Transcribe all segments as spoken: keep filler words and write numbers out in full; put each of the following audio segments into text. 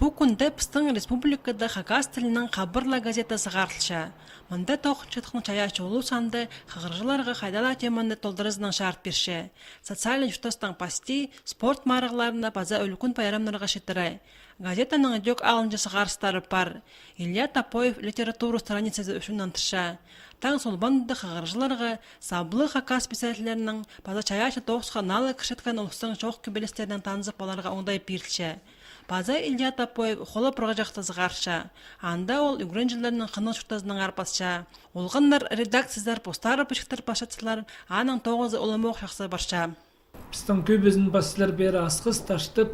Пу кӱнде пістің республикада хакас тілінең «Хабар» ла газета сығарылча. Мында тоғынчатхан чайаачы улус анда хығырҷыларға хайдағ-да теманы толдыразынаң чарыт пирче. Социальный чуртастаң пасти, спорт марығларына паза ӱлӱкӱн пайрамнарға читіре. Газетаның ідӧк алынҷа сығарыстары пар. Илья Топоев литература страницазы ӱчӱн нандырча. Таң солбанда хығырҷыларға саблығ хакас писательлерінің паза чайаачы тоғысха налы кірчеткен улустың чоох-кибелістерінең танызып аларға оңдай пирілче. Паза Илья Топоев холо прожекті сығарча. Анда ол ӱгренҷілернің хынығ чуртазынаң арпасча. Олғаннар редакциязар постары пічіктер пасчатсалар, аның тоғызы уламох чахсы парча. Пістің кӧбізін пасчалар пеер Асхыс, Таштып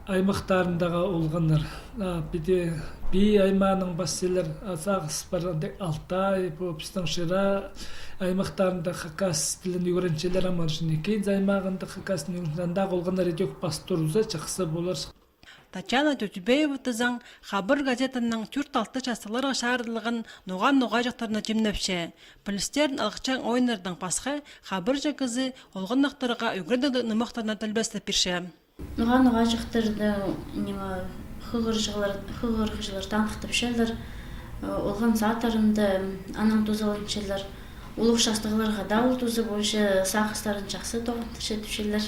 аймахтарындағы олғаннар. А, піди Пии аймааның пасчалар, а, сағыс пар андағ Алтай, пу пістің Шира аймахтарында хакас тілін ӱгренчелер, амал ӱчӱн Кенза аймағында хакас тілін ӱгренчелер, андағы олғаннар ідӧк пас турза, чахсы полар. Татьяна Тютюбеева тізең, «Хабар» газетаның тӧрт-алты частығларға чарыдылған ноға-ноға чахтарны тимнепче. Пілістерін алғытчаң ойыннардаң пасха, хабарҷы кізі олғаннахтарға ӱгредіг нымахтарны тілбестеп пирче. Ноға-ноға чахтарны, ниме, хығырҷылар, хығырҷылар таныхтапчалар, э, олған садтарында анаң тузаланчалар. Улуғ частығларға даа ол туза полча, сағыстарын чахсы тоғынтырча тіпчелер.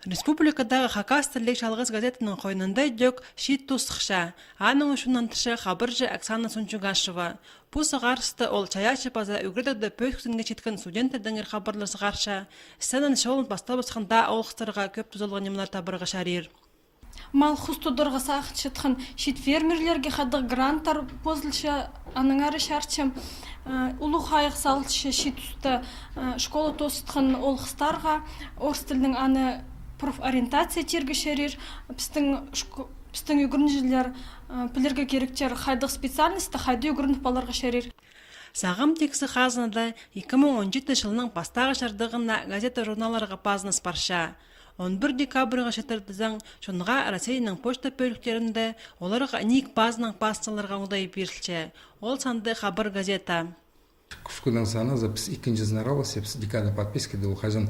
Республикадағы хакас тілліг чалғыс газетаның хойнында ідӧк чиит тус сыхча. Аның ӱчӱн нандырча хабарҷы Оксана Сунчугашева. Пу сығарыста ол чайаачы паза ӱгредігде пӧзік синге читкен студенттердеңер хабарлар сығарча. Сценаны чолын пастабысхан даа олғыстарға кӧп тузалығ нимелер табарға чарир. Мал-хус тударға сағынчатхан чиит фермерлерге хайдағ гранттар позылча, аннаңар чарчам. Э, улуғ хайығ салылча чиит туста, э, школа тоозытхан оол-хыстарға орыс тілінең аны профориентация тирге чарир. Пістің шко-, пістің ӱгренҷілер, э, пілерге киректер, хайдағ специальностьта хайди ӱгреніп аларға чарир. Сағам тиксі хазынада ікі муң он читі чылның пастағы чардығына газета-журналларға пазыныс парча. Он пір декабрьға читірдізең, чонға Россияның почта пӧліктерінде оларға ниик пазынаң пазынчаларға оңдай пирілче. Ол санда «Хабар» газета. Кӱскӱннің саны за піс ікінҷізін аралас, піс декада подпискада ол хаҷан,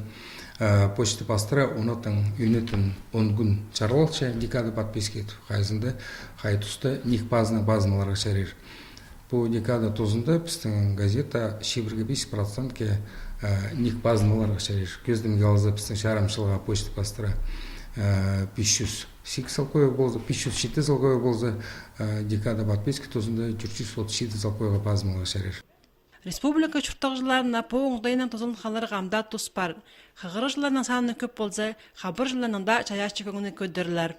э, почта пастыра, онатың ӱнетін он кӱн чарлалча декада подписка, хайзында хай туста ниик пазынаң пазынып аларға чарир. Пу декада тузында пістің газета чибіргі пис процентке, э, ниик пазынып аларға чарир. Кӧзідімге алза, пістің чарым чылға почта пастыра, э, пис чӱс сигіс салковай полза, пис чӱс читі салковай полза, э, декада подписка тузында тӧрт чӱс отыс читі салковайға пазынып аларға чарир. Республика чуртағҷыларына пу оңдайнаң тузаланғаннарға ам даа тус пар. Хығырҷыларның саны кӧп полза, хабарҷыларның даа чайаачы кӧңні кӧдірілер.